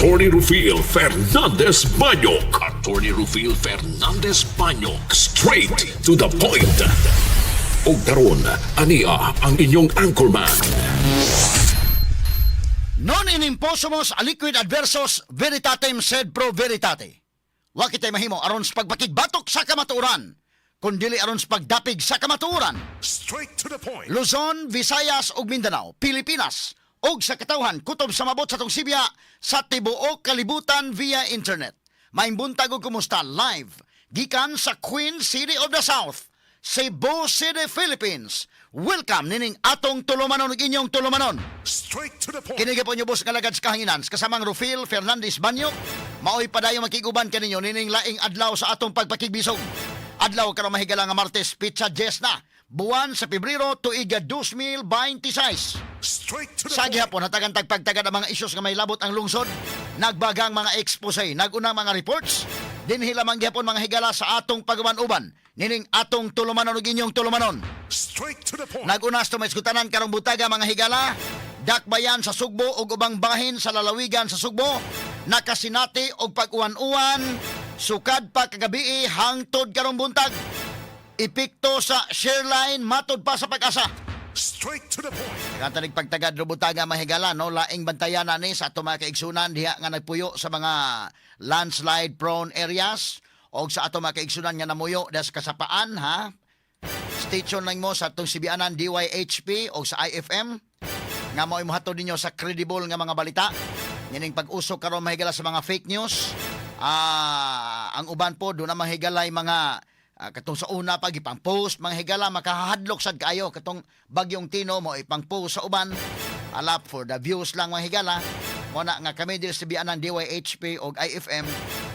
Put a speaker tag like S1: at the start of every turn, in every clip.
S1: Attorney Rufil Fernandez Banyok. Attorney Rufil Fernandez Banyok. Straight to the point. Ug karon, ania ang inyong anchorman.
S2: Non in imposumus aliquid adversus veritatem sed pro veritate. Wa kitay mahimo aron sa pagpakigbatok sa kamatuoran, kun dili aron sa pagdapig sa kamatuoran.
S1: Straight to the point.
S2: Luzon, Visayas ug Mindanao, Pilipinas ug sa katawhan kutob sa mabot sa atong sibya sa tibuok kalibutan via internet. Maayong buntag ug kumusta live gikan sa Queen City of the South, Cebu City, Philippines. Welcome nining atong tulumanon ug inyong tulumanon.
S1: Straight to the point.
S2: Kini gyapon inyong boss nga lagad sa kahanginan kasamang Rufil Fernandez Banyok, maoy padayon makiguban kaninyo nining laing adlaw sa atong pagpakigbisog. Adlaw karon, mahigala, nga Martes, petsa 10 na buwan sa Pebrero, tuiga 2026.
S1: Straight to
S2: Sa gihapon, hatagan tagpagtagad ang mga isyos nga may labot ang lungsod, nagbagang mga expose, nagunang mga reports, dinhi lamang gihapon, mga higala, sa atong pag-uban-uban nining atong tulumanon ug inyong tulumanon.
S1: Straight to the point.
S2: Nagunas to may iskutanan karong buntaga, mga higala. Dakbayan sa Sugbo ug ubang bahin sa lalawigan sa Sugbo nakasinati og pag-uwan-uwan sukad pa kagabi hangtod karong buntag. Epekto sa shear line matod pa sa Pag-asa.
S1: Straight to the point.
S2: Katanig pagtagad buntaga, mga higala, no, laing bantayan na ni sa ato mga kaigsunan diha nga nagpuyo sa mga landslide prone areas o sa ato mga kaigsunan nga namuyo diha sa kasapaan, ha. Station lang mo sa atong sibianan DYHP o sa IFM nga mao'y mohatod ninyo sa credible nga mga balita. Nining pag-usok karon, mahigala, sa mga fake news. Ang uban po doon na mahigalay mga katong sa una pag ipang post, mga higala, makahadlok sad kaayo katong bagyong Tino mo ipang post sa uban alap for the views lang, mga higala. Mo na nga kami diri sa bianan DYHP og IFM,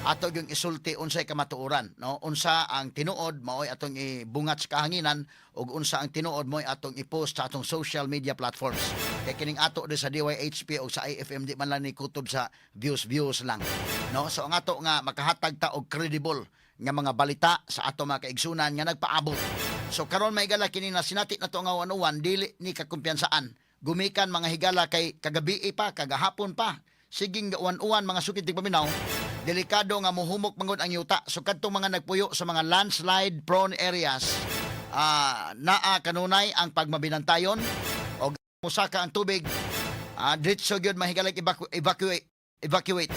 S2: ato yung isulti unsay kamatuoran, no, unsa ang tinuod maoy atong ibungat sa kahanginan ug unsa ang tinuod mo'y atong i-post sa atong social media platforms, kay kining ato diri sa DYHP o sa IFM di man lang ni kutob sa views views lang, no. So ang ato nga makahatag ta og credible nga mga balita sa ato mga kaigsunan nga nagpaabot. So karon, may higala, kini na sinati na to nga uwan dili ni kakumpiyansaan gumikan, mga higala, kay kagabi pa, kagahapon pa siging uwan-uwan. Mga sukid tigpaminaw, delikado nga muhumok mangod ang yuta. So kadtong mga nagpuyo sa mga landslide prone areas, naa kanunay ang pagmabinantayon og musaka ang tubig, diretso gyud, mahigalag, evacuate, evacuate.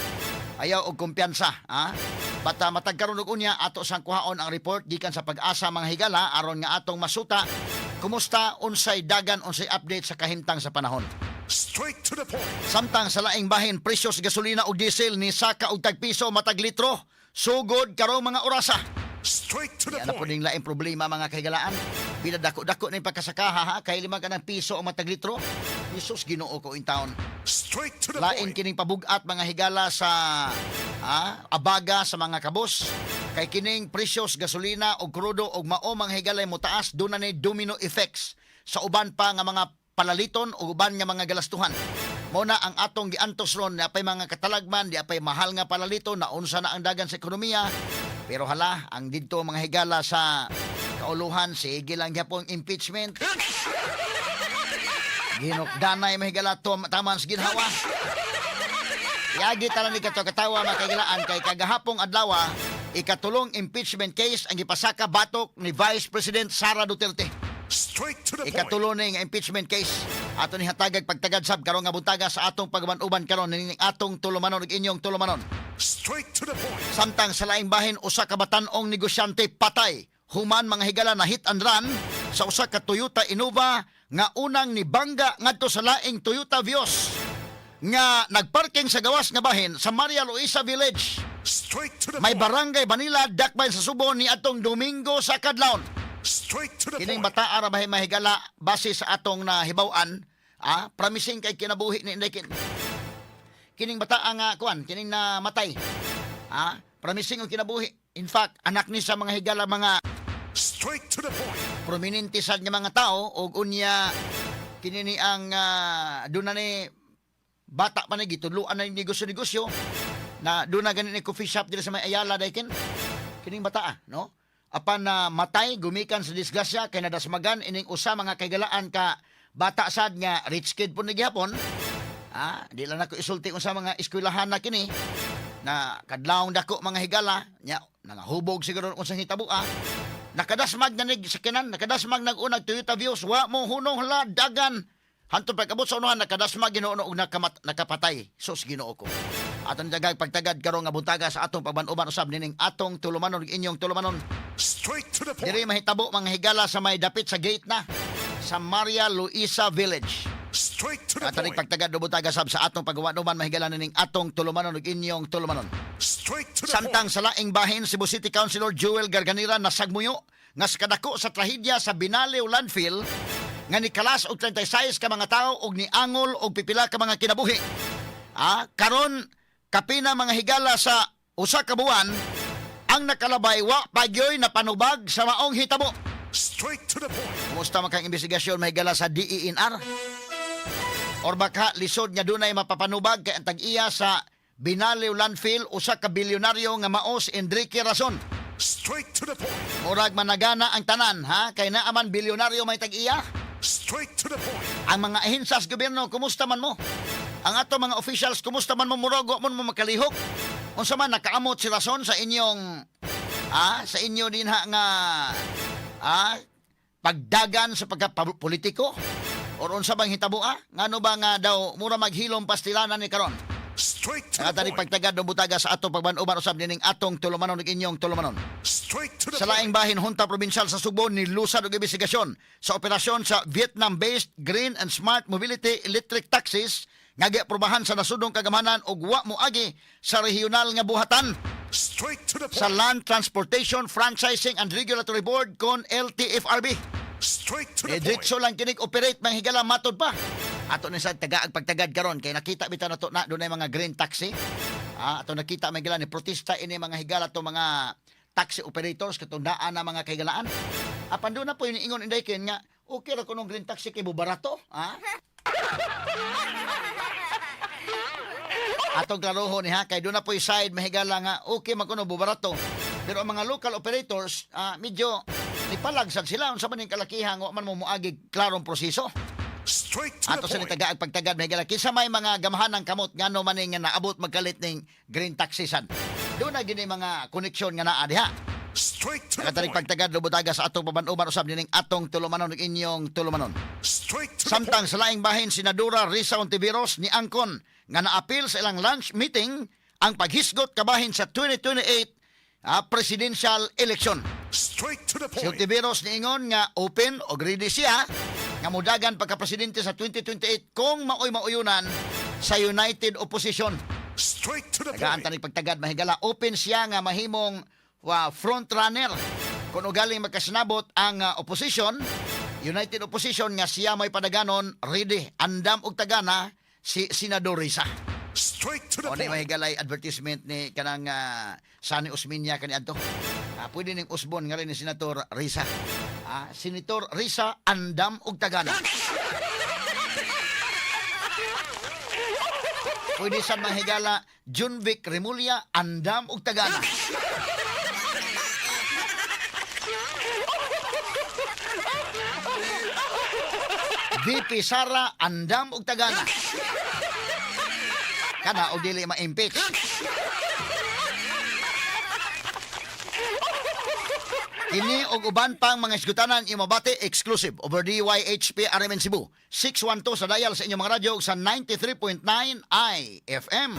S2: Ayaw og kumpiyansa, ha. Bata matag karon og unya ato sang kuhaon ang report gikan sa Pag-asa, mga higala, aron nga atong masuta kumusta, unsay dagan, unsay update sa kahimtang sa panahon.
S1: Straight to the point.
S2: Samtang sa laing bahin, presyo sa gasolina ug diesel ni saka og tag piso matag litro sugod karong mga orasa.
S1: Straight to the
S2: Yan na po
S1: point.
S2: ning laing problema, mga kahigalaan. Pila dako-dako na yung pagkasakaha, ha, kay 5 ka ng piso ang matag litro. Jesus, Ginoo ko in town.
S1: Straight to the
S2: Lain
S1: point.
S2: kining pabugat, mga higala, sa abaga sa mga kabus. Kay kining presyos gasolina og krudo og mao, mga higala, mo taas, doon na ni domino effects sa uban pa nga mga palaliton o uban nga mga galastuhan. Mo na ang atong giantos ron, di apay mga katalagman, di apay mahal nga palaliton, na unsa na ang dagan sa ekonomiya. Pero hala, ang didto, mga higala, sa kauluhan, sige lang gyapon impeachment. Ginukdanay, mahigala, taman sa ginhawa. Yagi tala ni kato katawa, mga kahigalaan, kay kagahapong adlaw, ikatulong impeachment case ang gipasaka batok ni Vice President Sara Duterte.
S1: Straight to the point.
S2: Ikatulo ni nga impeachment case. Ato ni hatagag pagtagad sab karon nga buntaga sa atong pagban-uban karon nining atong tulumanon ug inyong tulumanon.
S1: Straight to the point.
S2: Samtang sa laing bahin, usa ka batan-ong negosyante patay human, mga higala, na hit and run sa usa ka Toyota Innova nga unang nibangga ngadto sa laing Toyota Vios nga nagparking sa gawas nga bahin sa Maria Luisa Village,
S1: Straight to the
S2: may
S1: point.
S2: Barangay Banilad, Dakbayan sa Subo ni atong Domingo sa kadlawon.
S1: Straight to the
S2: Kining
S1: point.
S2: bata ra bahin, mahigala, base sa atong nahibaw-an, promising kay kinabuhi ni inday kining bata nga kuan kining namatay. Promising ang kinabuhi. In fact, anak ni sa, mga higala, mga
S1: Straight to the point.
S2: Prominente sad nga mga tao og unya kini ni ang doon na ni bata pa ni gitudloan na ni negosyo-negosyo na doon na gani ni coffee shop dira sa may Ayala daykin kining bata, no. Apan na matay gumikan sa disgrasya kay nadasmagan ining usa, mga kaigalaan, ka bata sad nga rich kid po ni gihapon. Ah, di lang nako isulti unsa mga eskwelahan na kini na kadlawong dako, mga higala, nya nangahubog siguro unsang hitabo ah. Nakadasmag na nig sakinan, nakadasmag nag unag Toyota Vios, wa mo hunong la dagan. Hantod pag-abot sa unahan, nakadasmag, Ginoo, og nakapatay. Sus, Ginoo ko. Atong dagag pagtagad karon nga buntaga sa atong pagban-uban usab nining atong tulumanon ug inyong tulumanon.
S1: Straight to the point.
S2: Diri mahitabo, mga higala, sa may dapit sa gate na sa Maria Luisa Village.
S1: Straight to the
S2: At
S1: point.
S2: pagtagad buntaga sab sa atong paghuman mahigala nining atong tulumanon ug inyong tulumanon.
S1: Straight to the
S2: Samtang
S1: point.
S2: sa laing bahin, Cebu City Councilor Jewel Garganera nasagmuyo nga sa kadako sa trahedya sa Binaliw Landfill nga nikalas og 36 ka mga tawo og niangol og pipila ka mga kinabuhi. Ah, karon kapina, mga higala, sa 1 ka buwan, ang nakalabay wa pagyoy na panubag sa maong hitabo.
S1: Straight to the point.
S2: Kumusta man kang investigasyon, mahigala, sa DENR? Or baka lisod nga dunay mapapanubag kay ang tag-iya sa Binaliw Landfill usa ka bilyonaryo nga mao si Enrique Razon.
S1: Straight to the point.
S2: Murag managana ang tanan ha, kay naa man bilyonaryo may tag-iya.
S1: Straight to the point.
S2: Ang mga ahensya sa gobyerno, kumusta man mo? Ang ato mga officials, kumusta man mo? Murag wa man mo makalihok. Unsa man, nakaamot si Razon sa inyong sa inyo din ha nga pagdagan sa pagkapolitiko? Or unsa bang hitabo ah? Ngano ba nga daw mura maghilom pastilanan ni karon?
S1: Straight to the
S2: Nakatani
S1: point.
S2: pagtagad ng butaga sa atong pagban-uban usab nining atong tulumanon ug inyong tulumanon.
S1: Straight to the
S2: Sa
S1: point.
S2: laing bahin, Junta Provincial sa Sugbo nilusad og investigasyon sa operasyon sa Vietnam-based Green and Smart Mobility Electric Taxis nga giaprobahan sa nasudong kagamhanan og wa moagi sa regional nga buhatan
S1: Straight to the
S2: sa
S1: point.
S2: Land Transportation Franchising and Regulatory Board kon LTFRB.
S1: Straight to
S2: Eh,
S1: the point.
S2: diretso lang kinig operate, mga higala, matod pa. Ato ni sa tagaag pagtagad karon kay nakita bitaw nato na dunay mga green taxi. Ah, ato nakita, mga higala, ni protesta ini, mga higala, to mga taxi operators katong naa na mga kahigalaan. Apan doon na po yung ingon inday ken nga okay ra kunong green taxi kay bubarato, ha? Atong klaroho ni ha, kay doon na po side, mahigala, nga okay man kuno bubarato. Pero ang mga local operators, medyo nipalagsad sila unsa man ning kalakihan, wa man mo moagi klarong proseso.
S1: Straight to the
S2: Ato sa
S1: point.
S2: nitagaag pagtagad, mahigala, kinsa may mga gamahan ng kamot, ngano man ning nga naabot magkalit ning green taxisan. Doon na gini mga koneksyon nga naa diha.
S1: Straight to the
S2: Nakatarik
S1: point.
S2: pagtagad lubutaga sa atong paban-uban usab nining atong tulumanon ug inyong tulumanon.
S1: Straight to the
S2: Samtang
S1: point.
S2: sa laing bahin, Senadora Risa Hontiveros ni angkon nga naapil sa ilang lunch meeting ang paghisgot kabahin sa 2028 presidential election.
S1: Straight to the
S2: Si
S1: point.
S2: Hontiveros niingon nga open o ready siya nga mudagan pagka-presidente sa 2028 kung maoy mauyunan sa United Opposition.
S1: Straight to the
S2: Tagaan
S1: point.
S2: tanig pagtagad, mahigala, open siya nga mahimong front runner kung ugaling magkasinabot ang opposition, United Opposition, nga siya may padaganon, ready, andam og tagana si Senador Risa.
S1: Straight to the
S2: O di
S1: point.
S2: mahigalay advertisement ni kanang Sani Osmeña kani adto. Ah, pwede ning usbon nga rin ni Senator Risa. Ah, Senator Risa, andam og tagana. Pwede sa mahigala, Junvic Remulla, andam og tagana. VP Sara, andam og tagana. Kana og dili ma-impeach. Kini og uban pang mga isgutanan imabati exclusive over DYHP RMN Cebu. 612 sa dial sa inyong mga radyo ug sa 93.9 IFM.